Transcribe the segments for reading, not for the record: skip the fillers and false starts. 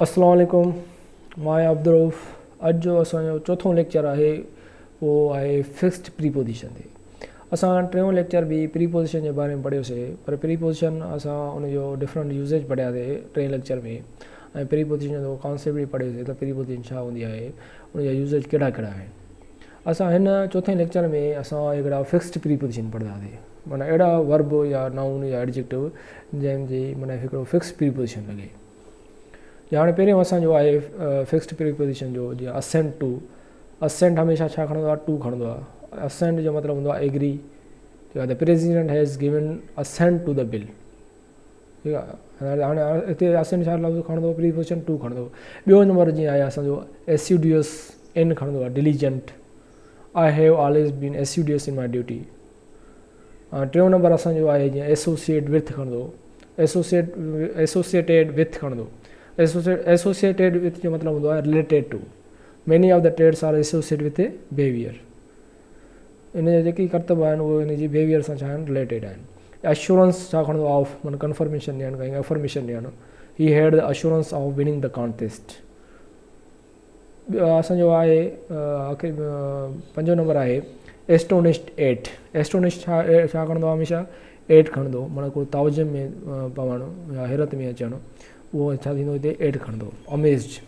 اسلام عليڪم مان آهيان عبدالرؤف اڄ جو اسان جو چوٿون ليڪچر آهي اهو آهي فڪسڊ پري پوزيشن تي اسان ٽيون ليڪچر به پري پوزيشن جي باري ۾ پڙهيوسي پر پري پوزيشن اسان ان جو ڊفرنٽ يوزيج پڙهياسي ٽئين ليڪچر ۾ ۽ پري پوزيشن جو ڪانسيپٽ به پڙهيوسي ته پري پوزيشن ڇا هوندي آهي ان جا يوزيج ڪهڙا ڪهڙا آهن اسان هن چوٿين ليڪچر ۾ اسان هڪڙا فڪسڊ پري پوزيشن پڙهنداسي معنيٰ اهڙا ورب يا نائون يا ايڊجيڪٽو جنهن جي معنيٰ هڪڙو فڪس پري پوزيشن لڳي جي هاڻي پهريون اسان جو آهي فڪسڊ پريپوزيشن جو جيئن اسينٽ ٽو اسينٽ هميشه ڇا کڻندو آهي ٽو کڻندو آهي اسينٽ جو مطلب هوندو آهي ايگري ٺيڪ آهي the president has given assent to the bill ٺيڪ آهي هاڻي هتي اسينٽ ڇا لفظ کڻندو پريپوزيشن ٽو کڻندو ٻيو نمبر جيئن آهي اسان جو ايسيڊيوس ان کڻندو آهي diligent I have always been assiduous in my duty ٽيون نمبر اسان جو آهي جيئن ايسوسيئيٽ وٿ کڻندو ايسوسيئيٽ ايسوسيئيٽيڊ وٿ کڻندو ايسوسيئيٽيڊ وٿ جو مطلب هوندو آهي related to many of the traits are associate with behaviour ان جا جيڪي ڪرتب آهن اهي ان جي بهيويئر سان ڇا آهن رليٽيڊ آهن اشورنس ڇا کڻندو آف معنيٰ ڪنفرميشن ڏيڻ ڪنهن کي افرميشن ڏيڻ he had the assurance of winning the contest ٻيو اسان جو آهي آخر پنجون نمبر آهي ايسٽونشڊ ايٽ ايسٽونشڊ ڇا ڇا کڻندو آهي هميشه ايٽ کڻندو معنيٰ ڪو تعجب ۾ پوڻ يا حيرت ۾ اچڻ اهو ڇا ٿيندو هتي ايٽ کڻندو amazed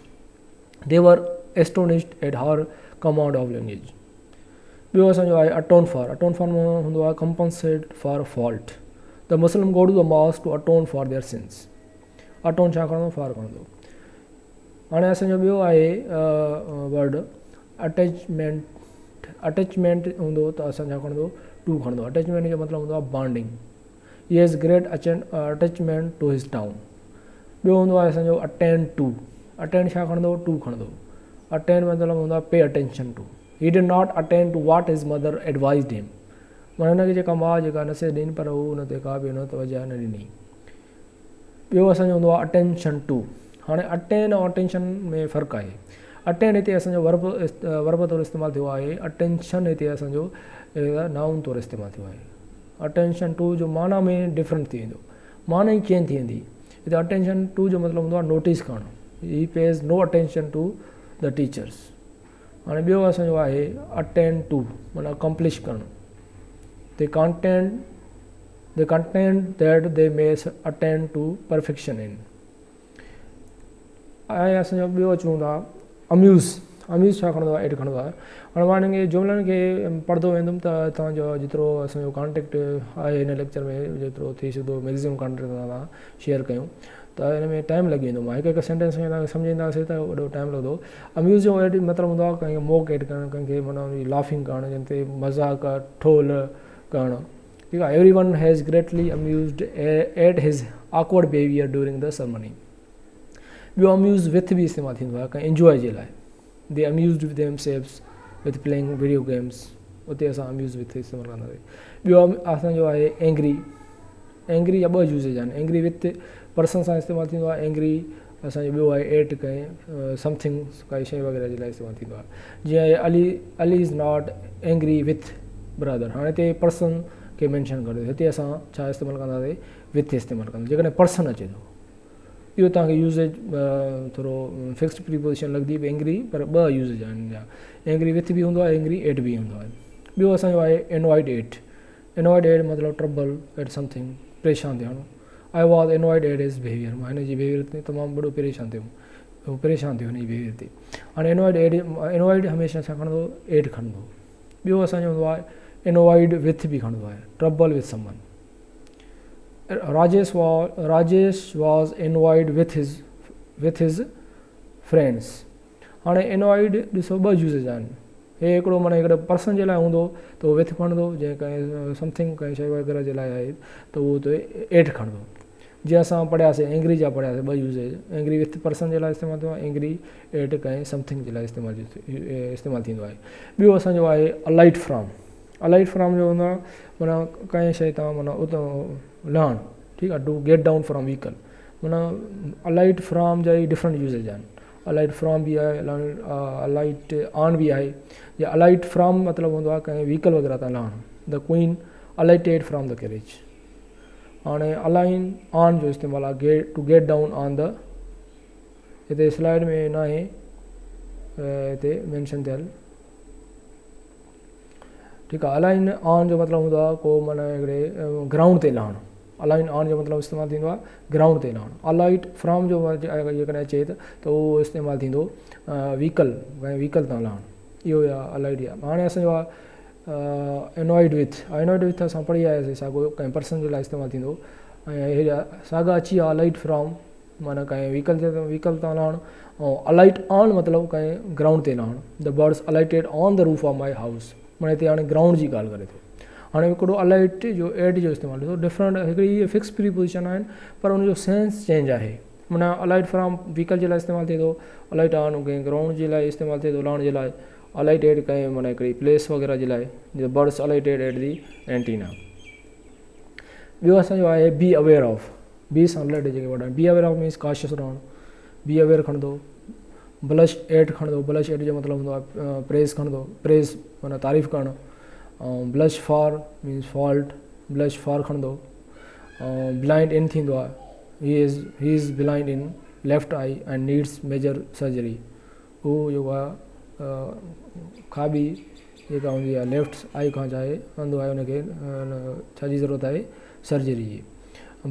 they were astonished at her command of language ٻيو اسان جو آهي اٽون فار اٽون فار هوندو آهي compensate for fault the Muslim go to the mosque to atone for their sins atone ڇا کڻندو فار کڻندو هاڻي اسان جو ٻيو آهي ورڊ اٽيچمينٽ اٽيچمينٽ هوندو ته اسان ڇا کڻندو ٽو کڻندو اٽيچمينٽ جو مطلب هوندو آهي bonding he has great attachment to his town ٻيو هوندو آهي اسان جو اٽينڊ ٽو اٽينڊ ڇا کڻندو ٽو کڻندو اٽينڊ مطلب هوندو آهي pay attention to he did not attend to what his mother advised him معنيٰ هن کي جيڪا ماء جيڪا نصيحت ڏني پر هو ان تي ڪا به هن توجه نه ڏني ٻيو اسان جو هوندو آهي اٽينشن ٽو هاڻي اٽين ۽ اٽينشن ۾ فرق آهي اٽين هتي اسان جو ورب ورب طور استعمال ٿيو آهي اٽينشن هتي اسان جو نائون طور استعمال ٿيو آهي اٽينشن ٽو جو معنيٰ ۾ ڊفرنٹ ٿي ويندو معنيٰ ئي چينج ٿي ويندي هتي اٽينشن ٽو جو مطلب هوندو آهي نوٽيس ڪرڻ he pays no attention to the teachers هاڻي ٻيو اسان جو آهي اٽينڊ ٽو معنيٰ اڪمپلش ڪرڻ the content the content that they may attend to perfection in ۽ اسان جو ٻيو اچون ٿا اميوز اميوز ڇا کڻندو آهي ايڊ کڻندو آهي هاڻي مان هنن کي جملن کي پڙهندو ويندم ته توهان جو جيترو اسان جو ڪانٽيڪٽ آهي هن ليڪچر ۾ جيترو ٿي سگهندو ميڪزيمم ڪانٽيڪٽ توهان شيئر ڪيون ته ان ۾ ٽائيم لڳي ويندو مان هڪ هڪ سينٽينس کي توهان کي سمجهائينداسين ته وڏو ٽائيم لڳندو اميوز جو ايڊ مطلب هوندو آهي ڪنهن کي موڪ ايڊ ڪرڻ ڪنهن کي معنيٰ ان جي لافنگ ڪرڻ جنهن تي مذاق ٺول ڪرڻ ٺيڪ آهي everyone has greatly amused at his awkward behaviour during the ceremony ٻيو اميوز وٿ به استعمال ٿيندو آهي ڪنهن انجواء جي لاء they amused themselves with playing video games اتي اسان اميوز وٿ استعمال ڪنداسين ٻيو اسان جو آهي اينگري اينگري جا ٻه يوزيج آهن اينگري وٿ پرسن سان استعمال ٿيندو آهي اينگري اسان جو ٻيو آهي ايٽ ڪنهن سمٿنگ ڪائي شي وغيره جي لاء استعمال ٿيندو آهي جيئن Ali Ali is not angry with brother هاڻي هتي پرسن کي مينشن ڪريو هتي اسان ڇا استعمال ڪنداسين وٿ استعمال ڪنداسين جيڪڏهن پرسن اچي ٿو اهو توهان کي يوزيج ٿورو فڪسڊ پريپوزيشن لڳندي اينگري پر ٻه يوزيج آهن ان جا اينگري وٿ به هوندو آهي اينگري ايٽ به هوندو آهي ٻيو اسان جو آهي انوائڊ ايٽ انوائڊ ايٽ مطلب ٽربل ايٽ سمٿنگ پريشان ٿيڻ I was annoyed at his behaviour مان هن جي بهيويئر تي تمام وڏو پريشان ٿيم هو پريشان ٿيو هن جي بهيويئر تي هاڻي انوائڊ ايٽ انوائڊ هميشه ڇا کڻندو ايٽ کڻندو ٻيو اسان جو هوندو آهي انوائڊ وٿ به کڻندو آهي trouble with someone Rajesh Rajesh was annoyed with his with his friends هاڻي انوائڊ ڏسو ٻه يوزز آهن هي هڪڙو معنيٰ هڪڙي پرسن جي لاء هوندو ته اهو وٿ کڻندو جنهن ڪنهن سمٿنگ ڪنهن شيء وغيره جي لاء آهي ته اهو اتي ايٽ کڻندو جيئن اسان پڙهياسي اينگري جا پڙهياسي ٻه يوزز اينگري وٿ پرسن جي لاء استعمال ٿيندو آهي اينگري ايٽ ڪنهن سمٿنگ جي لاء استعمال استعمال ٿيندو آهي ٻيو اسان جو آهي الائٽ فرام الائٽ فرام جو هوندو آهي معنيٰ ڪنهن شيء تان معنيٰ اتان لهڻ ٺيڪ آهي to get down from vehicle معنيٰ الائٽ فرام جا ئي ڊفرنٽ يوزز آهن الائٽ فرام به آهي الائٽ آن به آهي يا الائٽ فرام مطلب هوندو آهي ڪنهن وهيڪل وغيره تان لهڻ the queen alighted from the carriage هاڻي الائن آن جو استعمال آهي get to get down on the هتي سلائيڊ ۾ ناهي هتي مينشن ٿيل. ٺيڪ آهي الائن آن جو مطلب هوندو آهي ڪو معنيٰ هڪڙي گرائونڊ تي لهڻ الائن آن جو مطلب استعمال ٿيندو آهي گرائونڊ تي لهڻ الائٽ فرام جو جيڪڏهن اچي ته اهو استعمال ٿيندو ويڪل ويڪل تان لهڻ اهو الائٽ هاڻي اسانجو آهي انوائڊ وٿ انوائڊ وٿ اسان پڙهي آياسي ساڳو ڪنهن پرسن جي لاء استعمال ٿيندو ۽ ساڳا اچي ويا الائٽ فرام معنيٰ ڪنهن ويڪل تي ويڪل تان لهڻ ۽ الائٽ آن مطلب ڪنهن گرائونڊ تي لهڻ the birds alighted on the roof of my house معنيٰ هتي هاڻي گرائونڊ جي ڳالهه ڪري ٿو هاڻي هڪڙو الائٽ جو ايٽ جو استعمال ڏسو ڊفرنٽ هڪڙي اهي فڪس پري پوزيشن آهن پر ان جو سينس چينج آهي معنيٰ الائٽ فرام ويڪل جي لاء استعمال ٿئي ٿو الائٽ آن ڪنهن گرائونڊ جي لاء استعمال ٿئي ٿو لهڻ جي لاء الائٽ ايٽ ڪنهن معنيٰ هڪڙي پليس وغيره جي لاء the birds alighted at the antenna ٻيو اسانجو آهي بي اويئر آف بي سان رليٽيڊ جيڪي ورڊ آهن بي اويئر آف مينس ڪاشس رهڻ بي اويئر کڻندو بلش ايٽ کڻندو بلش ايٽ جو مطلب هوندو آهي پريز کڻندو پريز معنيٰ تعريف ڪرڻ ۽ blush for means fault blush for کڻندو ۽ بلائنڊ ان ٿيندو آهي he is he is blind in left eye ۽ needs major surgery هو جيڪو آهي کاٻي جيڪا هوندي آهي ليفٽ آئي کان چاهي انڌو آهي ان کي ڇا جي ضرورت آهي سرجري جي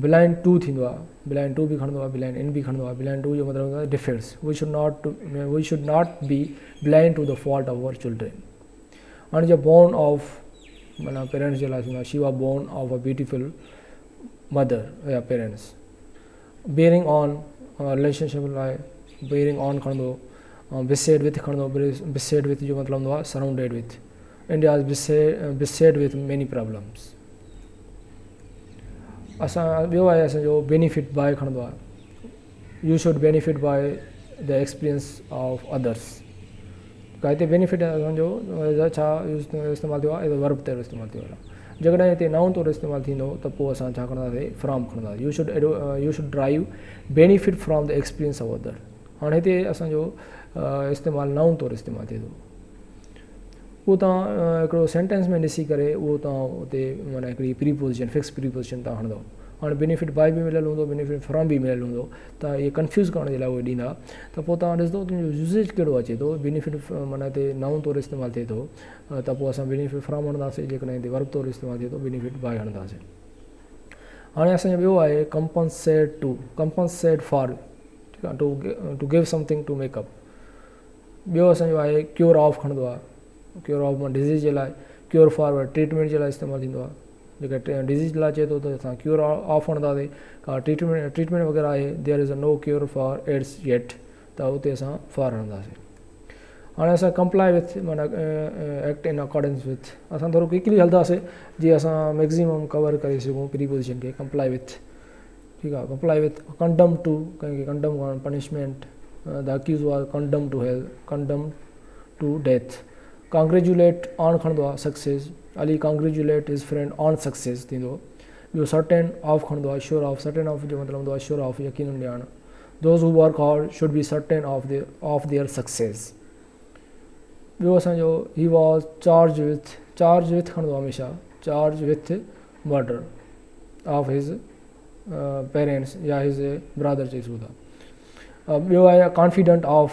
بلائنڊ ٽو ٿيندو آهي بلائنڊ ٽو به کڻندو آهي بلائنڊ ان به کڻندو آهي بلائنڊ ٽو جو مطلب هوندو آهي defects we should not we should not be blind to the fault of our children هاڻي جو بورن آف معنيٰ پيرنٽس جي لاء ٿيندو آهي she was born of a beautiful mother يا پيرنٽس بيئرنگ آن رليشن شپ لاء بيئرنگ آن کڻندو بسيڊ وٿ کڻندو بسيڊ وٿ جو مطلب هوندو آهي surrounded with India is beset with many problems اسان ٻيو آهي اسانجو بينيفٽ باء کڻندو آهي you should benefit by the experience of others هتي بينيفٽ اسانجو ڇا استعمال ٿيو آهي ورب طور استعمال ٿيو آهي جيڪڏهن هتي نائون طور استعمال ٿيندو ته پوء اسان ڇا کڻنداسين فرام کڻنداسين you should you should derive benefit from the experience of other هاڻي هتي اسانجو استعمال نائون طور استعمال ٿئي ٿو اهو توهان هڪڙو سينٽينس ۾ ڏسي ڪري اهو توهان اتي معنيٰ هڪڙي پري پوزيشن فڪس پري پوزيشن توهان هڻندو هاڻي بينيفٽ باء به مليل هوندو بينيفٽ فرام به مليل هوندو ته اهي ڪنفيوز ڪرڻ جي لاء اهي ڏيندا ته پوء توهان ڏسندو ته ان جو يوزيج ڪهڙو اچي ٿو بينيفٽ معنيٰ هتي نائون طور استعمال ٿئي ٿو ته پوء اسان بينيفٽ فرام هڻنداسين جيڪڏهن هتي ورب طور استعمال ٿئي ٿو بينيفٽ باء هڻنداسين هاڻي اسانجو ٻيو آهي ڪمپنسيٽ ٽو ڪمپنسيٽ فار ٺيڪ آهي to give something to make up ٻيو اسانجو آهي ڪيور آف کڻندو آهي ڪيور آف مان ڊزيز جي لاء ڪيور فار ٽريٽمينٽ جي لاء استعمال ٿيندو آهي جيڪا ڊزيز لاء چئي ٿو ته اسان ڪيور آف هڻنداسين ڪا ٽريٽمينٽ ٽريٽمينٽ وغيره آهي there is a no cure for AIDS yet ته اتي اسان فار هڻنداسين هاڻي اسان ڪمپلائي وٿ معنيٰ ايڪٽ ان اڪارڊنس وٿ اسان ٿورو ڪوئڪلي هلنداسين جيئن اسان ميڪزيمم ڪور ڪري سگهون پري پوزيشن کي ڪمپلائي وٿ ٺيڪ آهي ڪمپلائي وٿ ڪنڊم ٽو ڪنهن کي ڪنڊم ڪرڻ punishment the accused was condemned to hell condemned to death congratulate on کڻندو آهي success Ali congratulate his friend on success ٿيندو ٻيو سرٽين آف کڻندو آهي شور آف سرٽين آف جو مطلب هوندو آهي شور آف يقينن ڏيڻ those who work hard should be certain of the of their success ٻيو اسانجو he was charge with charge with کڻندو هميشه charge with murder of his parents يا his برادر چئي سگهون ٿا ٻيو آهي ڪانفيڊنٽ آف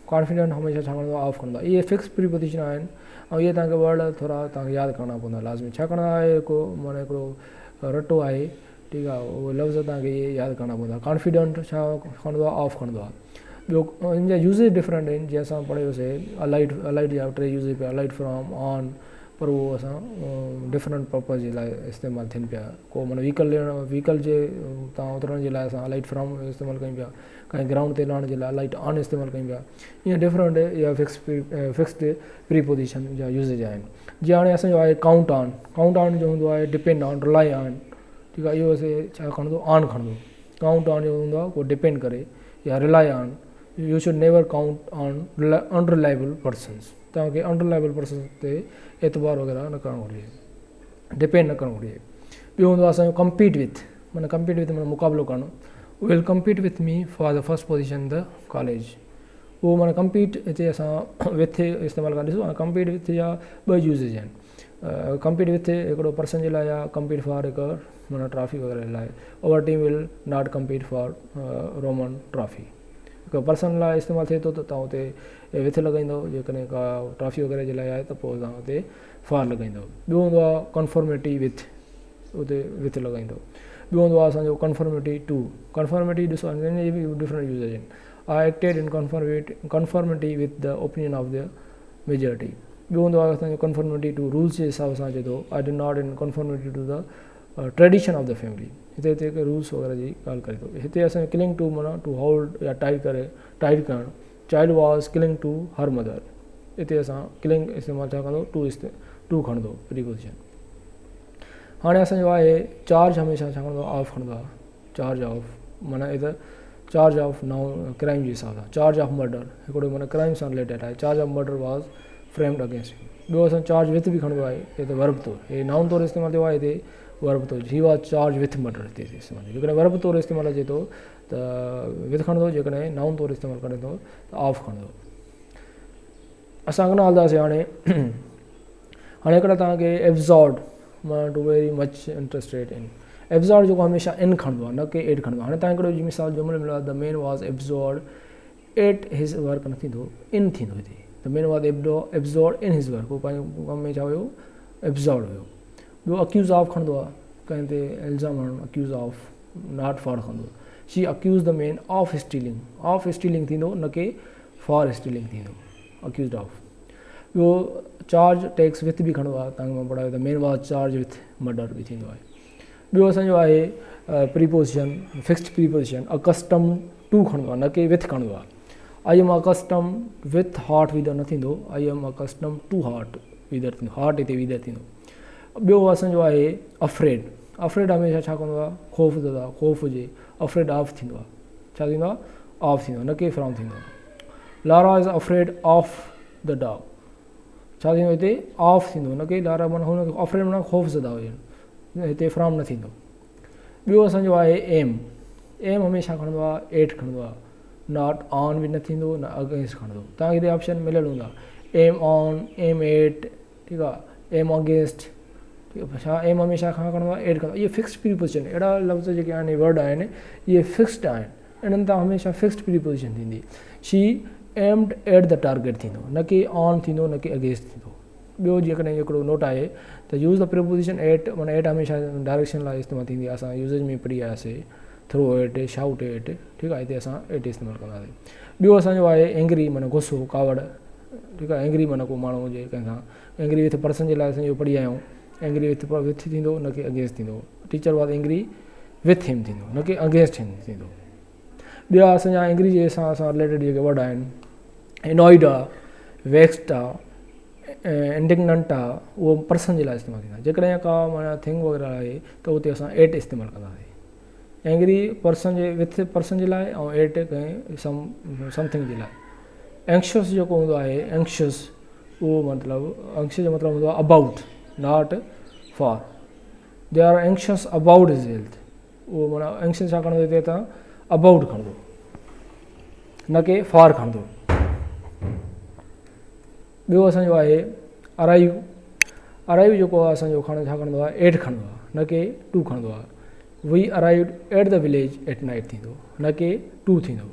ڪانفيڊنٽ هميشه ڇا کڻندو آف کڻندو آهي اهي فڪس پريپوزيشن آهن ۽ اهي توهان کي ورڊ ٿورا توهان کي ياد ڪرڻا پوندا لازمي ڇاڪاڻ آهي هڪ معنيٰ هڪڙو رٽو آهي ٺيڪ آهي اهي لفظ توهان کي اهي ياد ڪرڻا پوندا ڪانفيڊنٽ ڇا کڻندو آهي آف کڻندو آهي ٻيو ان جا يوزز ڊفرنٽ آهن جيئن اسان پڙهيوسي الائٽ الائٽ جا ٽي يوزز پيا الائٽ فرام آن پر اهو اسان ڊفرنٽ پرپز جي لاء استعمال ٿين پيا ڪو معنيٰ ويڪل ڏيڻ ويڪل جي تان اترڻ جي لاء اسان الائٽ فرام استعمال ڪيون پيا ڪنهن گرائونڊ تي لهڻ جي لاء الائٽ آن استعمال ڪيون پيا ائين ڊفرنٽ يا فڪس فڪسڊ پري پوزيشن جا يوزز آهن جيئن هاڻي اسانجو آهي ڪائونٽ آن ڪائونٽ آن جو هوندو آهي ڊپينڊ آن رلائي آن ٺيڪ آهي اهو اسي ڇا کڻندو آن کڻندو ڪائونٽ آن جو هوندو آهي ڪو ڊپينڊ ڪري يا rely on you should never count on unreliable persons توهان کي ان رلائبل پرسنس تي اعتبار وغيره نه ڪرڻ گهرجي ڊپينڊ نه ڪرڻ گهرجي ٻيو هوندو آهي اسانجو ڪمپيٽ وٿ معنيٰ ڪمپيٽ وٿ معنيٰ مقابلو ڪرڻ will compete with me for the first position in the college اهو معنيٰ ڪمپيٽ هتي اسان وٿ استعمال ڪري ڏسو ڪمپيٽ وٿ جا ٻه يوزز آهن ڪمپيٽ وٿ هڪڙو پرسن جي لاء آهي ڪمپيٽ فار هڪ معنيٰ ٽرافي وغيره جي لاء our team will not compete for Roman trophy. هڪ پرسن لاء استعمال ٿئي ٿو ته توهان اتي وٿ لڳائيندو، جيڪڏهن ڪا ٽرافي وغيره جي لاء آهي ته پوء توهان اتي فار لڳائيندو. ٻيو هوندو آهي ڪنفرميٽي وٿ، اتي وٿ لڳائيندو. ٻيو هوندو آهي اسانجو ڪنفرميٽي ٽو، ڪنفرميٽي ڏسو ان جي به ڊفرنٽ يوزيج آهن. I acted in conformity with the opinion of the majority. ٻيو هوندو آهي اسانجو ڪنفرميٽي ٽو، رولس جي حساب سان اچي ٿو، I did not in conformity to the tradition of the family. هتي هتي رولس وغيره جي ڳالهه ڪري ٿو. هتي اسانجو ڪلنگ ٽو معنيٰ ٽو هولڊ يا ٽائي ڪري، ٽائيٽ ڪرڻ، child was clinging to her mother. هتي اسان ڪلنگ استعمال ڇا ڪندو، ٽو ٽو کڻندو پريپوزيشن. هاڻي اسانجو آهي چارج هميشه ڇا کڻندو، آف کڻندو آهي، چارج آف معنيٰ هي ته چارج آف نائون ڪرائم جي حساب سان، چارج آف مرڊر هڪڙو معنيٰ ڪرائم سان رليٽيڊ آهي، charge of murder was framed against him. ٻيو اسان چارج وٿ به کڻبو آهي، هي ته ورب طور، هي نائون طور استعمال ٿيو آهي، هتي ورب طور he was charge with murder هتي استعمال ٿيو. جيڪڏهن ورب طور استعمال اچي ٿو ته وٿ کڻندو، جيڪڏهن نائون طور استعمال ڪري ٿو ته آف کڻندو. اسان اڳنا هلنداسين هاڻي، هاڻي هڪڙا توهان کي ايبزارڊ معنيٰ to very much interested in, absorbed جيڪو هميشه ان کڻندو آهي نه ڪي ايٽ کڻندو آهي. هاڻي توهان هڪڙو مثال جملو مليو آهي the man was absorbed at his work نه ٿيندو، ان ٿيندو هتي، the man was absorbed in his work, هو پنهنجي ڪم ۾ ڇا هيو، ايبزارڊ هيو. ٻيو اڪيوز آف کڻندو آهي، ڪنهن تي الزام هڻڻ، اڪيوز آف not for کڻندو. She accused the man of stealing, of stealing ٿيندو نه ڪي فار اسٽيلنگ ٿيندو، اڪيوزڊ آف. ٻيو چارج ٽيڪس وٿ به کڻندو آهي، تنهن کي مان پڙهايو ته man was charged with murder به ٿيندو آهي. ٻيو اسانجو آهي پريپوزيشن، فڪسڊ پريپوزيشن اڪسٽم ٽو کڻندو آهي نه ڪي وٿ کڻندو آهي. I am accustomed with hot weather نه ٿيندو، I am accustomed to hot weather ٿيندو، هاٽ هتي ويدر ٿيندو. ٻيو اسانجو آهي افريڊ، افريڊ هميشه ڇا ڪندو آهي، خوف زده، خوف هجي، افريڊ آف ٿيندو آهي، ڇا ٿيندو آهي، آف ٿيندو آهي نه ڪي فرام ٿيندو آهي. Lara is afraid of the dog, ڇا ٿيندو هتي، آف ٿيندو نه ڪي لارا معنيٰ هن افريڊ معنيٰ خوف زده هجڻ، هتي فرام نه ٿيندو. ٻيو اسانجو آهي ايم، ايم هميشه کڻندو آهي ايٽ کڻندو آهي، not on به نه ٿيندو نه اگينسٽ کڻندو. توهان کي هتي آپشن مليل هوندا ايم آن، ايم ايٽ، ٺيڪ آهي، ايم اگينسٽ، ٺيڪ آهي. ڇا ايم هميشه کان کڻندو آهي، ايٽ کڻندو آهي. اهي فڪسڊ پريپوزيشن، اهڙا لفظ جيڪي آهن ورڊ آهن اهي فڪسڊ آهن، انهن تان هميشه فڪسڊ پريپوزيشن ٿيندي. She aimed at the target ٿيندو، نه ڪي آن ٿيندو نه ڪي اگينسٽ ٿيندو. ٻيو جيڪڏهن هڪڙو نوٽ آهي ته يوز the preposition eight, معنيٰ ايٽ هميشه ڊائريڪشن لاء استعمال ٿيندي آهي، اسان يوزيج ۾ پڙهي آياسي ٿرو ايٽ، شائوٽ ايٽ، ٺيڪ آهي، هتي اسان ايٽ استعمال ڪنداسي. ٻيو اسانجو آهي اينگري معنيٰ غصو، ڪاوڙ، ٺيڪ آهي، اينگري معنيٰ ڪو ماڻهو هجي ڪنهن سان اينگري وٿ پرسن جي لاء اسان اهو پڙهي آيا آهيون، اينگري وٿ وٿ ٿيندو نه ڪي اگينسٽ ٿيندو، teacher was angry with him ٿيندو نه ڪي اگينسٽ هيم ٿيندو. ٻيا اسان جا اينگري جي سان اسان رليٽيڊ جيڪي ورڊ آهن انوائڊ آ، ويڪسڊ آ، انڊگننٽ آ، اهو پرسن جي لاء استعمال ٿيندا. جيڪڏهن ڪا معنيٰ ٿنگ وغيره آهي ته اتي اسان ايٽ استعمال ڪنداسين. اينگري پرسن جي وٿ پرسن جي لاء ۽ ايٽ ڪنهن سم سمٿنگ جي لاء. اينڪشس جيڪو هوندو آهي اينڪشس اهو مطلب اينڪشس جو مطلب هوندو آهي about not for. They are anxious about his health, اهو معنيٰ اينڪشس ڇا کڻندو هتي تان ابائوٽ کڻندو نه ڪي فار کڻندو. ٻيو اسانجو آهي ارائيو، ارائيو جيڪو آهي اسانجو کڻ ڇا کڻندو آهي ايٽ کڻندو آهي نه ڪي ٽو کڻندو آهي. We arrived at the village at night ٿيندو نه ڪي ٽو ٿيندو.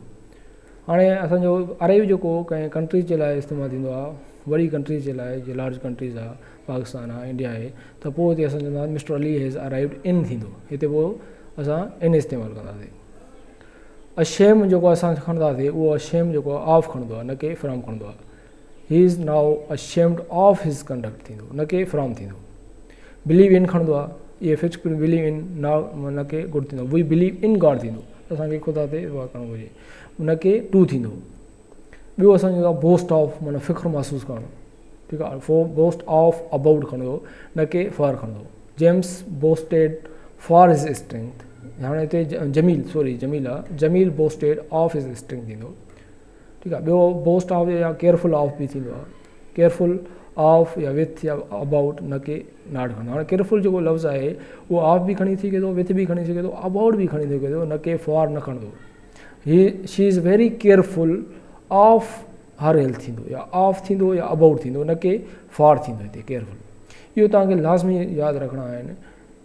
هاڻي اسانجو ارائيو جيڪو ڪنهن ڪنٽريز جي لاء استعمال ٿيندو آهي، وڏي ڪنٽريز جي لاء جي لارج ڪنٽريز آهي، پاڪستان آهي، انڊيا آهي، ته پوء هتي اسان چوندا مسٽر علي هيز ارائيوڊ ان ٿيندو، هتي پوء اسان ان استعمال ڪنداسين. اشيم جيڪو اسان کڻنداسين اهو اشيم جيڪو آف کڻندو آهي نه ڪي فرام کڻندو آهي. He is now ashamed of his conduct ٿيندو نه ڪي فرام ٿيندو. بليو ان کڻندو آهي، اهي فڪس بليو ان نه ڪي گڊ ٿيندو. وي بليو ان گاڊ ٿيندو، اسانکي خدا تي اعتبار ڪرڻ گهرجي نه ڪي ٽو ٿيندو. ٻيو اسان جو بوسٽ آف معنيٰ فخر محسوس ڪرڻ، ٺيڪ آهي، بوسٽ آف ابائوٽ کڻندو نه ڪي فار کڻندو. James boasted for his strength, هاڻي هتي جميل سوري جميل آهي، جميل بوسٽيڊ آف his strength ٿيندو، ٺيڪ آهي. ٻيو بوسٽ آف يا ڪيئرفل آف به ٿيندو آهي، ڪيئرفل آف يا وٿ يا ابائوٽ نه ڪي not کڻندو. هاڻي ڪيئرفل جيڪو لفظ آهي اهو آف به کڻي سگهي ٿو، وٿ به کڻي سگهي ٿو، ابائوٽ به کڻي سگهي ٿو، نه ڪي فار نه کڻندو. هي she is very careful of her health ٿيندو يا آف ٿيندو يا ابائوٽ ٿيندو نه ڪي فار ٿيندو. هتي ڪيئرفل اهو توهان کي لازمي ياد رکڻا آهن،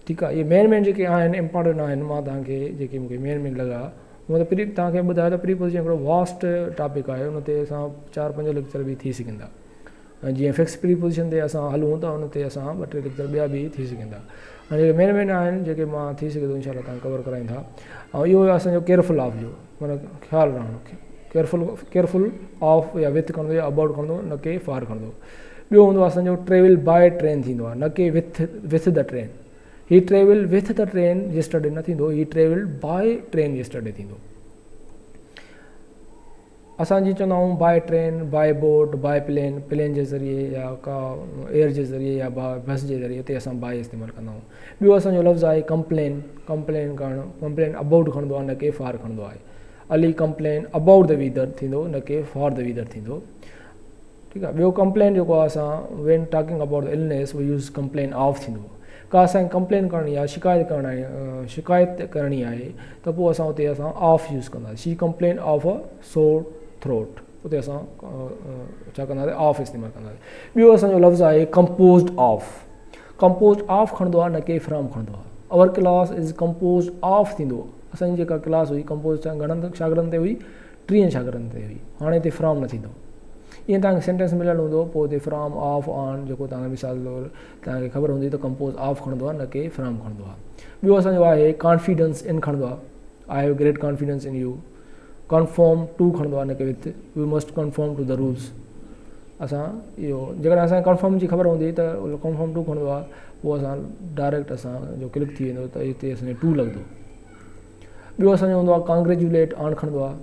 ٺيڪ آهي. اهي مين مين جيڪي آهن امپارٽنٽ آهن، مان توهان کي جيڪي مونکي مين مين لڳا هونء ته پري توهان کي ٻڌايو ته پريپوزيشن هڪڙو واسٽ ٽاپڪ آهي ان تي اسان چار پنج ليڪچر به ٿي سگهن ٿا ۽ جيئن فڪس پريپوزيشن تي اسان هلون ته ان تي اسان ٻه ٽي ليڪچر ٻيا به ٿي سگهن ٿا ۽ جيڪي مين مين آهن جيڪي مان ٿي سگهي ٿو انشاء الله تان ڪور ڪرائين ٿا ۽ اهو اسان جو ڪيئرفل آف جو معنيٰ خيال رهڻ ڪيئرفل ڪيئرفل آف يا وٿ کڻندو يا ابائوٽ کڻندو نه ڪي فار کڻندو ٻيو هوندو اسان جو ٽريول باء ٽرين ٿيندو آهي نه ڪي وٿ وٿ the train he travel with the train yesterday نه ٿيندو he travel by train yesterday ٿيندو. اسان جيئن چوندا آهيون by train, by boat, by plane, plane جي ذريعي يا ڪا ايئر جي ذريعي يا بس جي ذريعي اتي اسان باء استعمال ڪندا آهيون. ٻيو اسان جو لفظ آهي ڪمپلين، ڪمپلين ڪرڻ، ڪمپلين ابائوٽ کڻندو آهي نه ڪي فار کڻندو آهي. Ali complain about the weather ٿيندو نه ڪي فار the Vader ٿيندو. ٺيڪ آهي ٻيو ڪمپلين جيڪو آهي اسان when talking about the illness we use complain of ٿيندو ڪا اسان کي ڪمپلين ڪرڻي آهي شڪايت ڪرڻ آهي شڪايت ڪرڻي آهي ته پوء اسان اتي اسان آف يوز ڪنداسين she complain of a sore throat اتي اسان ڇا ڪنداسين آف استعمال ڪنداسين ٻيو اسانجو لفظ آهي ڪمپوزڊ آف ڪمپوزڊ آف کڻندو آهي نه ڪي فرام کڻندو آهي our class is composed of ٿيندو اسانجي جيڪا ڪلاس هئي ڪمپوز گهڻن شاگردن تي هئي ٽيهن شاگردن تي هئي هاڻي هتي فرام نه ٿيندو ائين توهان کي سينٽينس مليل هوندو پوء هتي فرام آف آن جيڪو توهان کي مثال طور توهان کي خبر هوندي ته ڪمپوز آف کڻندو آهي نه ڪي فرام کڻندو آهي ٻيو اسان جو آهي ڪانفيڊنس ان کڻندو آهي I have great confidence in you conform to کڻندو آهي نه ڪي with we must conform to the rules اسان اهو جيڪڏهن اسان کي ڪنفرم جي خبر هوندي ته ڪنفرم ٽو کڻندو آهي پوء اسان ڊائريڪٽ اسان جو ڪلڪ ٿي ويندو ته هتي اسان جو ٽو لڳندو ٻيو اسان جو هوندو آهي ڪانگريجوليٽ آن کڻندو آهي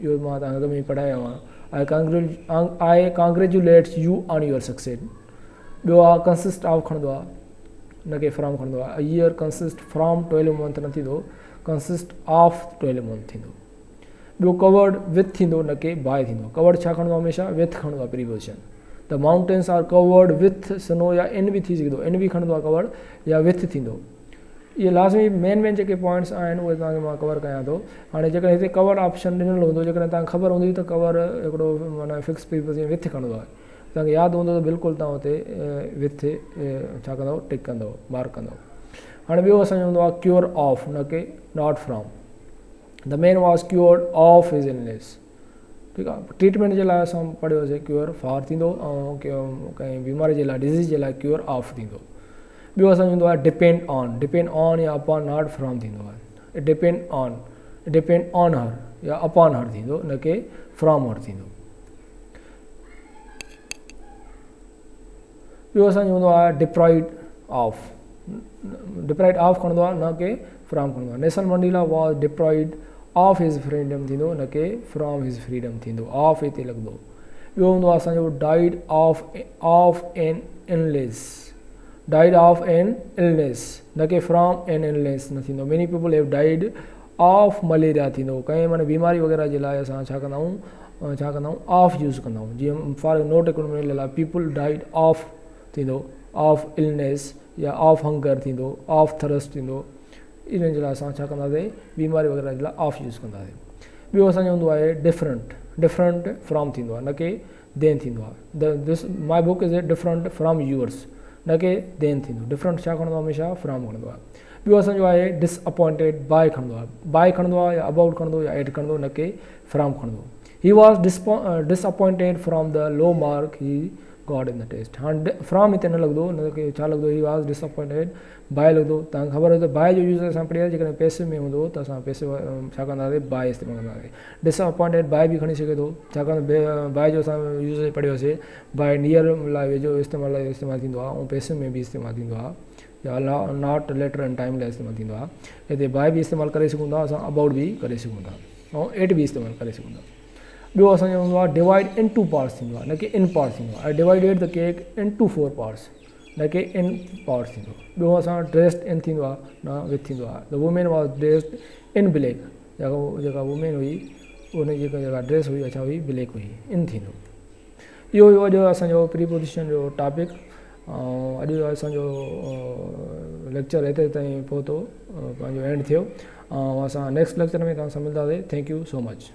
اهو مان توهان کي اڳ ۾ پڙهايو آهي I congratulate you on your success ٻيو آهي ڪنسسٽ آف کڻندو آهي نه ڪي فرام کڻندو آهي ايئر ڪنسسٽ فرام ٽويلو منٿ نه ٿيندو ڪنسسٽ آف ٽويلو منٿ ٿيندو ٻيو ڪورڊ وٿ ٿيندو نه ڪي باء ٿيندو ڪورڊ ڇا کڻندو هميشه وٿ کڻندو آهي preposition the mountains are covered with snow يا ان به ٿي سگهي ٿو ان به کڻندو آهي ڪورڊ يا وٿ ٿيندو اهي لازمي مين مين جيڪي پوائنٽس آهن اهي توهان کي مان ڪور ڪيان ٿو هاڻي جيڪڏهن هتي ڪور آپشن ڏنل هوندو جيڪڏهن توهان کي خبر هوندي ته ڪور هڪڙو معنيٰ فڪس پريپوزيشن وٿ کڻندو آهي توهان کي ياد هوندو ته بلڪل توهان اتي وٿ ڇا ڪندو ٽڪ ڪندو مارڪ ڪندو هاڻي ٻيو اسانجو هوندو آهي ڪيور آف نه ڪي not from the man was cured of his illness ٺيڪ آهي ٽريٽمينٽ جي لاء اسان پڙهيوسي ڪيور فار ٿيندو ۽ ڪنهن بيماري جي لاء ڊزيز جي لاء ڪيور آف ٿيندو ٻيو اسان جو هوندو آهي ڊپينڊ آن ڊپينڊ آن يا اپان not from ٿيندو آهي depend on depend on هر يا اپان هر ٿيندو نه ڪي فرام هر ٿيندو ٻيو اسان جو هوندو آهي ڊپرائيڊ آف ڊپرائيڊ آف کڻندو آهي نه ڪي فرام کڻندو آهي Nelson Mandela was deprived of his freedom ٿيندو نه ڪي فرام his freedom ٿيندو آف هتي لڳندو ٻيو هوندو آهي اسان جو died of of an illness died of an illness نه ڪي فرام اين النيس نه ٿيندو many people have died of malaria ٿيندو ڪنهن معنی بيماري وغيره جي لاء اسان ڇا ڪندا آهيون ڇا ڪندا آهيون آف يوز ڪندا آهيون جيئن فار نوٽ هڪڙو مليل آهي پيپل ڊائيڊ آف ٿيندو آف النيس يا آف هنگر ٿيندو آف ٿرسٽ ٿيندو انهن جي لاء اسان ڇا ڪنداسين بيماري وغيره جي لاء آف يوز ڪنداسين ٻيو اسانجو هوندو آهي ڊفرنٽ ڊفرنٽ فرام ٿيندو آهي نه ڪي دين ٿيندو آهي this my book is different from yours نه ڪي دين ٿيندو ڊفرنٽ ڇا کڻندو آهي هميشه فرام کڻندو آهي ٻيو اسانجو آهي ڊس اپوائنٽيڊ باء کڻندو آهي باء کڻندو آهي يا ابائوٽ کڻندو يا ايٽ کڻندو نه ڪي فرام کڻندو he was disappointed from the low mark he got in the test هاڻ فرام هتي نه لڳندو نه ڪي ڇا لڳندو he was dis appointed باء لڳندو توهان کي خبر هجي ته باء جو يوز اسان پڙهيا جيڪڏهن پئسي ۾ هوندو ته اسان پئسي ڇا ڪنداسين باء استعمال ڪنداسين ڊس اپوائنٽيڊ باء به کڻي سگهي ٿو ڇاڪاڻ ته باء جو اسان يوز پڙهيوسي باء نيئر لاء ويجهو استعمال لاء استعمال ٿيندو آهي ۽ پئسي ۾ به استعمال ٿيندو آهي يا not letter and time لاء استعمال ٿيندو آهي هتي باء به استعمال ڪري سگهون ٿا اسان ابائوٽ به ڪري سگهون ٿا ۽ ايٽ به استعمال ڪري سگهون ٿا ٻيو اسان جو هوندو آهي ڊوائيڊ ان ٽو پارٽس ٿيندو آهي نه ڪي ان پارٽس ٿيندو آهي divided the cake in two four parts نه ڪي ان پارٽس ٿيندو ٻيو اسان ڊريسڊ ان ٿيندو آهي نه وٿ ٿيندو آهي the woman was dressed in black جيڪا وومين هئي ان جي جيڪا ڊريس هئي اڇا هئي بليڪ هئي ان ٿيندو اهو هيو اڄ اسان جو پريپوزيشن جو ٽاپڪ ۽ اڄ جو اسان جو ليڪچر هتي تائين پهتو پنهنجو اينڊ ٿيو ۽ اسان نيڪسٽ ليڪچر ۾ توهان سان ملنداسين thank you so much.